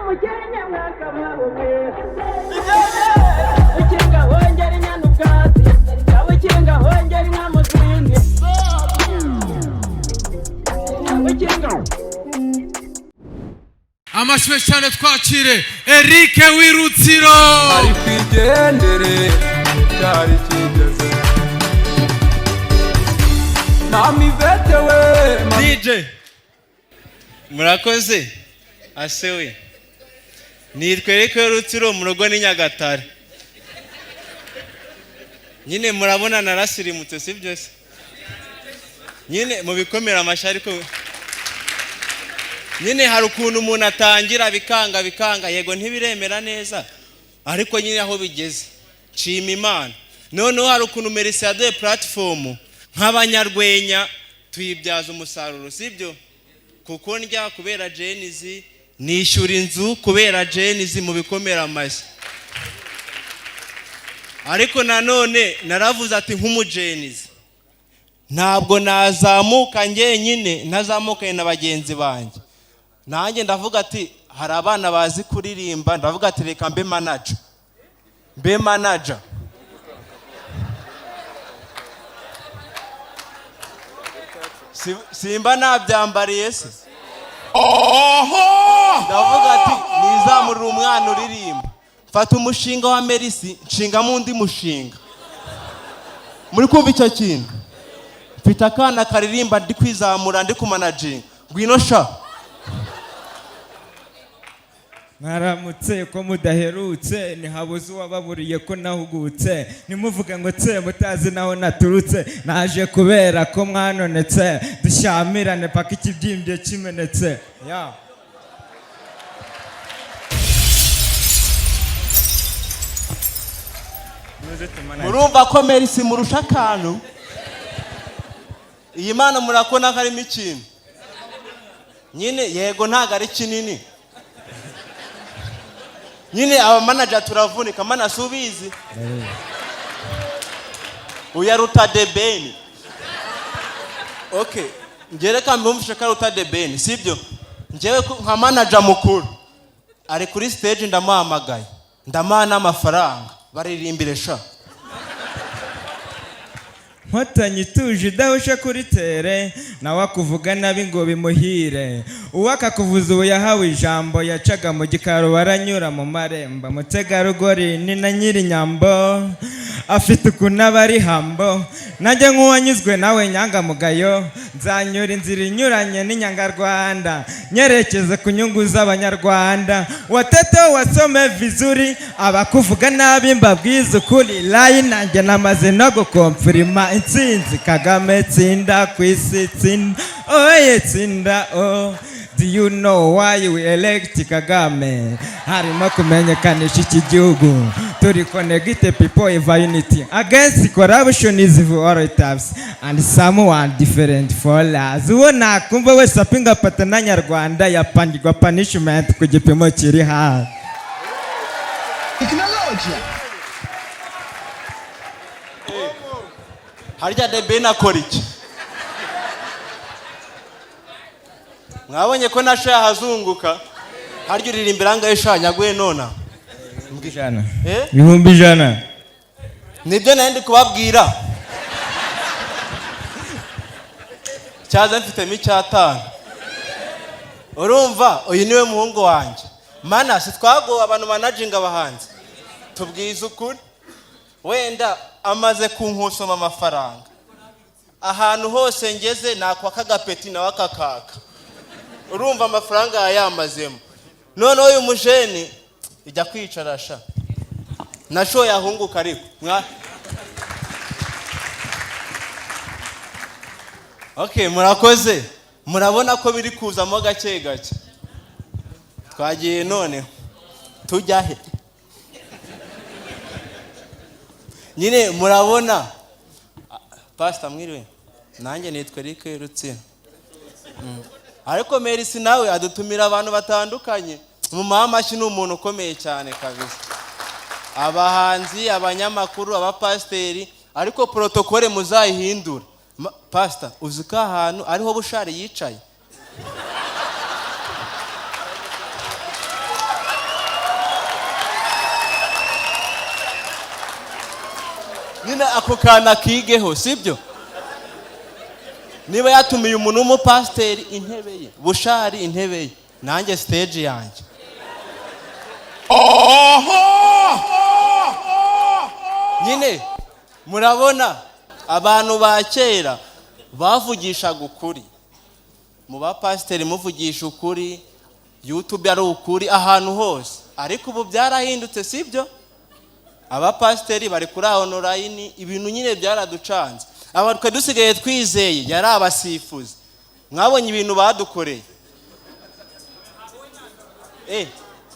Umukenke mwakabaho mwe. Ukinga hongera inyana ubwatsi, ukinga hongera inka mu zindi, ukinga. Amashyi menshi cyane, twakire Eric w'Irutsiro. Ariko igendere cyari kigeze, mama Ivete we. DJ, murakoze. Ase we, nitwa Eric Rutsiro, mu rugo ni Nyagatare. Nyine murabona narasirimutse, si byo se? Nyine mubikomera amashyi. Ariko nyine hari ukuntu umuntu atangira bikanga bikanga. Yego, ntibiremera neza, ariko nyine aho bigeze nshima Imana. Noneho hari ukuntu Merisi yaduhe platform nk'abanyarwenya, tuyibyaza umusaruro, sibyo? Kuko ndya kubera Gen-Z, nishyura inzu kubera Gen-Z, mu bikomera amashyi. Ariko nanone naravuze ati nk'umu Gen-Z ntabwo nazamuka njyenyine ntazamukanye na bagenzi banjye. Nanjye ndavuga ati hari abana bazi kuririmba, ndavuga ati reka mbe manager, mbe manager. Simba nabyambariye se? Ndavuga ati nizamurire umwana uririmba, mfata umushinga wa Merisi nshingamo undi mushinga. Muri kumva icyo kintu? Mfite akana karirimba, ndi kwizamura, ndi kumanaginga. Ngwino sha. Mwaramutse ko mudaherutse? Ntihabuze uwababuriye ko nahugutse. Ntimuvuge ngo tse mutazi naho naturutse. Naje kubera ko mwanonetse, dushyamirane paka ikibyimbye kimenetse ya. Murumva ko Merisi murusha akantu. Iyi mpano murakona ko harimo ikintu nyine. Yego, ntabwo ari kinini. Nyine abamanager turavunika. Mana, si ubizi, uyaruta The Ben. Okay, njye reka mbumvishe ko aruta The Ben, sibyo? Njyewe nka manager mukuru, ari kuri stage, ndamuhamagaye, ndamuha n'amafaranga, baririmbire sha. Nkotanyi ituje idahusha kuri tere, nawe akuvuga nabi ngo bimuhire. Uwo akakuvuza ubu yahawe ijambo, yacaga mu gikaro baranyura mu marembo. Mutegarugori ni na nyirinyambo, afite ukuntu aba ari hambo. Nanjye nk'uwanyuzwe nawe nyangamugayo, nzanyura inzira inyuranye n'inyangarwanda, nyerekeze ku nyungu z'Abanyarwanda. Watoto wasome vizuri, abakuvuga nabi mbabwize ukuri. Layi nanjye namaze no gukomfirima intsinzi. Kagame tsinda ku isi, tsinda oye, tsinda o. Do you know why we elect Kagame? Harimo kumenyekanisha iki gihugu. Turi connect people in unity against corruption is all types and someone different for us. Uwo nakumva wese apinga patana nyarwanda yapangirwa punishment ku gipimo kiri hasi. Teknolojia. Harya The Ben akora iki? Mwabonye ko nasha yahazunguka. Harya uririmbira angahe sha nyaguhe nona? 100. Eh? 100,000. Nibyo nari ndi kubabwira, cyaza mfitemo icyatanu. Urumva uyu niwe muhungu wanjye. Mana, si twagowe abantu managinga abahanzi? Tubwize ukuri, wenda amaze kunkusoma amafaranga. Ahantu hose ngeze nakwaka agapeti, nawe akakaka. Urumva amafaranga yayamazemo. Noneho uyu mujeni ijya kwicara sha, nashoye ahunguka. Ariko mwa okay, murakoze. Murabona ko biri kuzamo gake gake. Twagiye noneho tujya he? Nyine murabona. Pastor, mwiriwe. Nanjye nitwa Eric Rutsiro. Ariko Merisi nawe adutumira abantu batandukanye mu amashyi, ni umuntu ukomeye cyane kabisa. Abahanzi, abanyamakuru, abapasiteri, ariko protocole muzayihindura. Pastor, uzi ko ahantu ariho Bushari yicaye? Nyine ako kantu akigeho, sibyo? Niba yatumiye umuntu w'umupasiteri, intebe ye, Bushali, intebe ye, nanjye stage yanjye. Nyine murabona abantu ba kera bavugishaga ukuri. Mu bapasiteri muvugisha ukuri, YouTube ari ukuri, ahantu hose. Ariko ubu byarahindutse, sibyo? Abapasiteri bari kuri online, ibintu nyine byaraducanze. Aba twe dusigaye twizeye yari abasifuzi. Mwabonye ibintu badukoreye.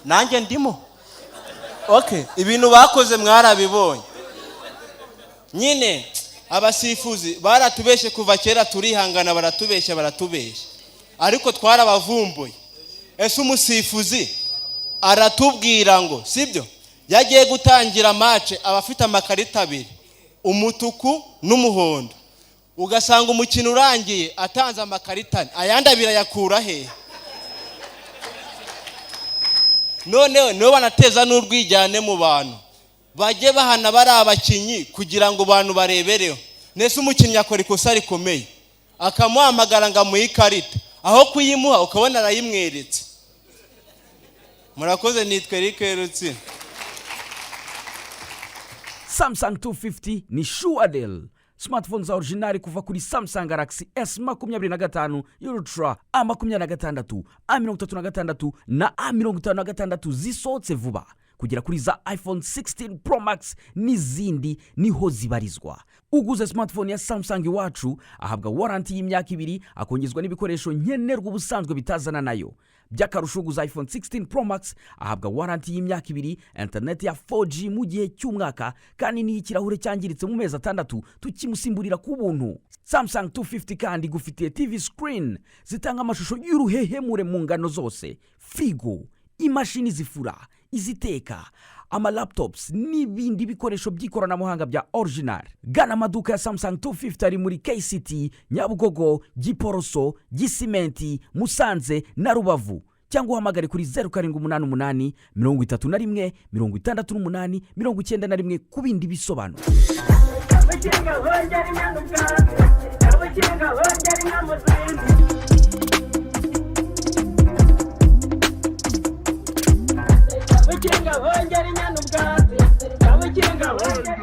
Nanjye ndimo. Okay, ibintu bakoze mwarabibonye. Nyine abasifuzi baratubeshye kuva kera, turihangana, baratubeshya, baratubeshya, ariko twarabavumbuye. Ese umusifuzi aratubwira ngo, sibyo, yagiye gutangira match aba afite amakarita abiri, umutuku n'umuhondo, ugasanga umukino urangiye atanze amakarita ane, ayandi abiri ayakura hehe? Noneho nibo banateza n'urwijyane mu bantu. Bajye bahana bari abakinnyi kugira ngo abantu barebereho. Nese umukinnyi akora ikosa rikomeye, akamuhamagara ngo amuhe ikarita, aho kuyimuha ukabona arayimweretse. Murakoze, nitwe Eric Rutsiro. Samsung 250 ni sure deal. Smartphone za original kuva kuri Samsung Galaxy S 25 Ultra, A 26, A 36 na A 56 zisohotse vuba, kugera kuri za iPhone 16 Pro Max n'izindi, niho zibarizwa. Uguze smartphone ya Samsung iwacu ahabwa warranty y'imyaka 2, akongezwa n'ibikoresho nkenerwa ubusanzwe bitazana nayo. By'akarusho, uguze iPhone 16 Pro Max ahabwa warranty y'imyaka 2, interineti ya 4G mu gihe cy'umwaka, kandi n'iyo ikirahure cyangiritse mu mezi 6 tukimusimburira ku buntu. Samsung 250 kandi igufitiye TV screen zitanga amashusho y'uruhehemure mu ngano zose, firigo, imashini zifura, iziteka, amalaptops n'ibindi bikoresho by'ikoranabuhanga bya original. Gana amaduka ya Samsung 250 ari muri KCT, Nyabugogo, Giporoso, Gisimenti, Musanze na Rubavu, cyangwa uhamagare kuri 0788 31 68 91 ku bindi bisobanuro. Abakinga bongera inyana ubwatsi, abakinga bongera inka mu zindi. Abakinga bongera inyana ubwatsi, abakinga bongera.